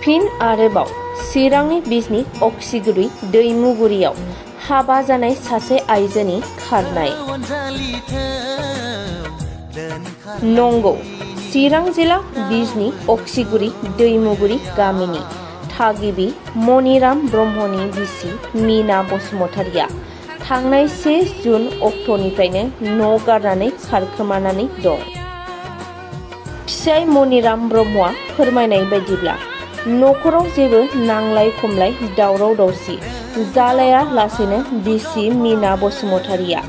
फिन आरोबाव चिरांनि बिजनी अक्सिगुरी दैमुगुरियाव हाबा जानाय सासे आइजोनि खारनाय। नंगौ, चिरां जिल्ला बिजनी अक्सिगुरी दैमुगुरी गामिनि थागिबि मनिराम ब्रह्मनि बिसि मीना बसुमतारिया थांनाय 1 जुन अक्ट'निफ्रायनो न' गारनानै खारखोमानानै दं। फिसाइ मनिराम ब्रह्मआ फोरमायनाय बायदिब्ला न'खराव जेबो नांलाय खमलाय दावराव दावसि जालाया लासेनो बिसि मीना बसुमतारिया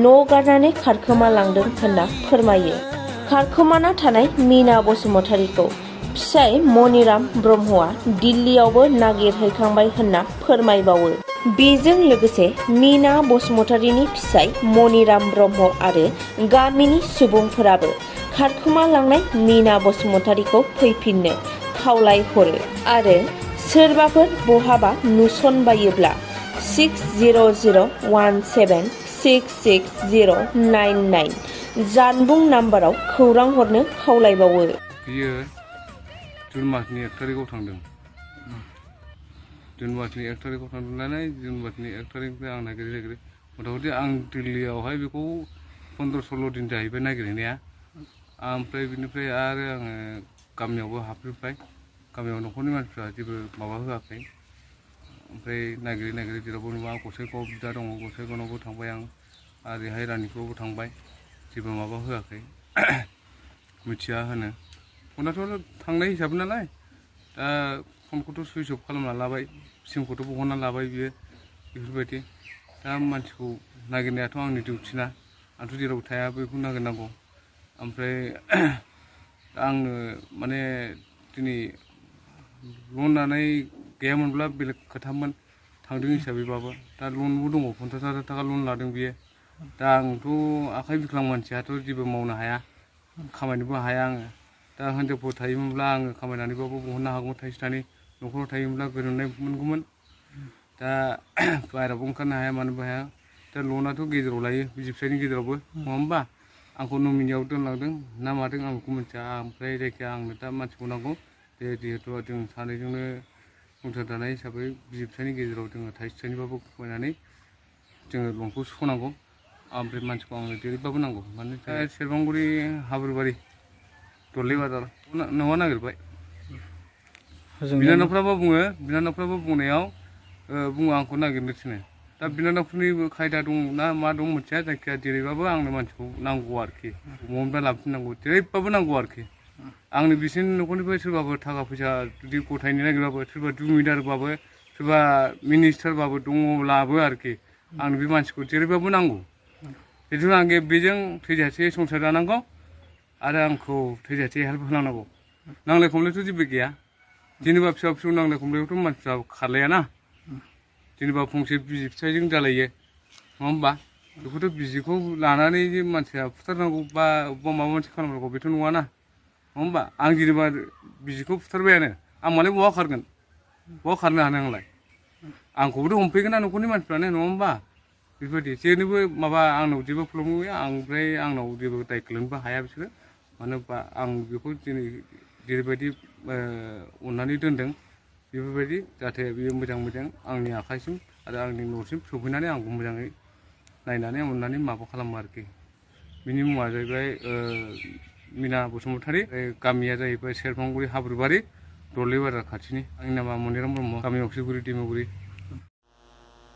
न' गारनानै खारखोमालांदों होनना फोरमायो। खारखोमाना थानाय मीना बसुमतारिखौ फिसाइ मनिराम ब्रह्मआ दिल्लीयावबो नागिरहैखांबाय होनना फोरमायबावो। बेजों लोगोसे मीना बसुमतारिनि फिसाइ मनिराम ब्रह्म आरो गामिनि सुबुंफोराबो खारखोमालांनाय मीना बसुमतारिखौ फैफिननो खावलायहरो आरो सोरबाफोर बहाबा नुसनबायोब्ला 6001766099 जानबुं नाम्बाराव खौरां हरनो खावलायबावो। बियो जुन मासनि 1 तारिखआव थांदों। जुन मासनि 1 तारिखआव थांदोंनानै जुन मासनि 1 तारिखनिफ्राय आं नागिरै मथा-मथि आं दिल्लीयावहाय बेखौ 15-16 दिन जाहैबाय नागिरहैनाया। ओमफ्राय बिनिफ्राय आरो आङो गामियावबो हाबफैबाय। गामियाव न'खरनि मानसिफ्रा जेबो माबा होआखै। ओमफ्राय नागिरै जेरावबो नुवा। गसाइगाव बिदा दङ, गसाइगावनावबो थांबाय आं। ओरैहाय रानिपुरावबो थांबाय, जेबो माबा होआखै। मिथिया होनो। फनाथ' थांनाय हिसाब नालाय, दा फनखौथ' सुइच अफ खालामना लाबाय, सिमखौथ' बहनना लाबाय बियो, बेफोरबायदि। दा मानसिखौ नागिरनायाथ' आंनि डिउटिना, आंथ' जेरावबो थाया बेखौ नागिरनांगौ। ओमफ्राय आंनो माने दिनै लन लानाय गैयामोनब्ला बेलेग खोथामोन, थांदों हिसाबैबाबो। दा लनबो दङ, 50,000 थाखा लन लादों बियो। दा आंथ' आखाइ बिख्लां मानसियाथ' जेबो मावनो हाया, खामायनोबो हाया आङो। दा हिनजावफोर थायोमोनब्ला आङो खामायनानैबाबो बहननो हागौमोन थाइसे थाइनै, न'खराव थायोमोनब्ला गोजोननाय मोनगौमोन। दा बाहेरायावबो ओंखारनो हाया, मानोबो हाया। दा लनाथ' गेजेराव लायो, बिसि फिसायनि गेजेरावबो, नङा होमबा? आंखौ नमिनियाव दोनलांदों ना मादों आं बेखौ मिथिया। ओमफ्राय जायखिया आंनो दा मानसिखौ नांगौ। जिहेतु जों सानैजोंनो संसार जानाय हिसाबै बिसि फिसायनि गेजेराव जोङो थाइसे थाइनैबाबो खमायनानै जोङो लनखौ सुख'नांगौ। ओमफ्राय मानसिखौ आंनो जेरैबाबो नांगौ। माने सेरफांगुरि हाब्रुबारि दरलै बाजार न'आ नागिरबाय। बिनानावफ्राबो बुंनायाव बुङो आंखौ नागिरनो थिनो। दा बिनानावफोरनि खायदा दं ना मा दं मिथिया, जायखिया जेरैबाबो आंनो मानसिखौ नांगौ आरोखि। बबेनिफ्राय लाबोफिननांगौ, जेरैबाबो नांगौ आरोखि। आंनो बिसोरनि न'खरनिफ्राय सोरबाफोर थाखा फैसा जुदि गथायनो नागिरबाबो, सोरबा जमिदारबाबो, सोरबा मिनिस्टारबाबो दङब्लाबो आरोखि, आंनो बे मानसिखौ जेरैबाबो नांगौ। जिथु आं बेजों थैजासे संसार जानांगौ आरो आंखौ थैजासे हेल्प होलांनांगौ। नांलाय खमलायथ' जेबो गैया। जेनेबा फिसा नांलाय खमलायावथ' मानसिफ्रा खारलायाना। जेनेबा फंसे बिसि फिसायजों जालायो, नङा होमबा? बेखौथ' बिसिखौ लानानै जे मानसिया फुथारनांगौ बा माबा मोनसे खालामनांगौ बेथ' नङाना, नङा होमबा? आं जेनेबा बिसिखौ फुथारबायानो, आं मालाय बहा खारगोन? बहा खारनो हानो आंलाय? आंखौबोथ' हमफैगोन ना न'खरनि मानसिफ्रानो, नङा होमबा? बेफोरबायदि जेनोबो माबा आंनाव जेबो प्रब्लेम गैया। ओमफ्राय आंनाव जेबो दाय खोलैनोबो हाया बिसोरो। मानो होनबा आं बेखौ दिनै जेरैबायदि अननानै दोनदों, बेफोरबायदि जाहाथे बियो मोजां आंनि आखाइसिम आरो आंनि न'सिम सफैनानै आंखौ मोजाङै नायनानै अननानै माबा खालामो आरोखि। बिनि मुङा जाहैबाय मीना बसुमतारी। गामिया जाहैबाय सेरफांगुरि हाब्रुबारि दरलै बाजार खाथिनि। आंनि नामा मनिराम ब्रह्म, गामि अक्सिगुरी दैमुगुरि।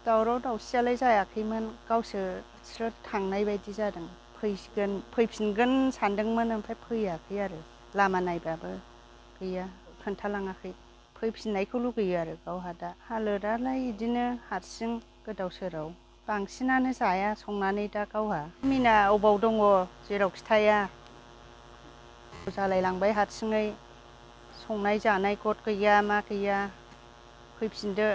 दावराव दावसियालाय जायाखैमोन, गावसो स्रोद थांनाय बायदि जादों। फैफिनगोन सानदोंमोन, ओमफ्राय फैयाखै आरो। लामा नायबाबो गैया, खोन्थालाङाखै। फैफिननायखौ लुगैयो आरो गावहा दा। हालोदालाय बिदिनो हारसिं गोदाव सोराव। बांसिनानो जाया संनानै दा गावहा। मीना अबाव दङ जेरावखि थाया। जालायलांबाय हारसिङै, संनाय जानाय गद गैया मा गैया। फैफिनदो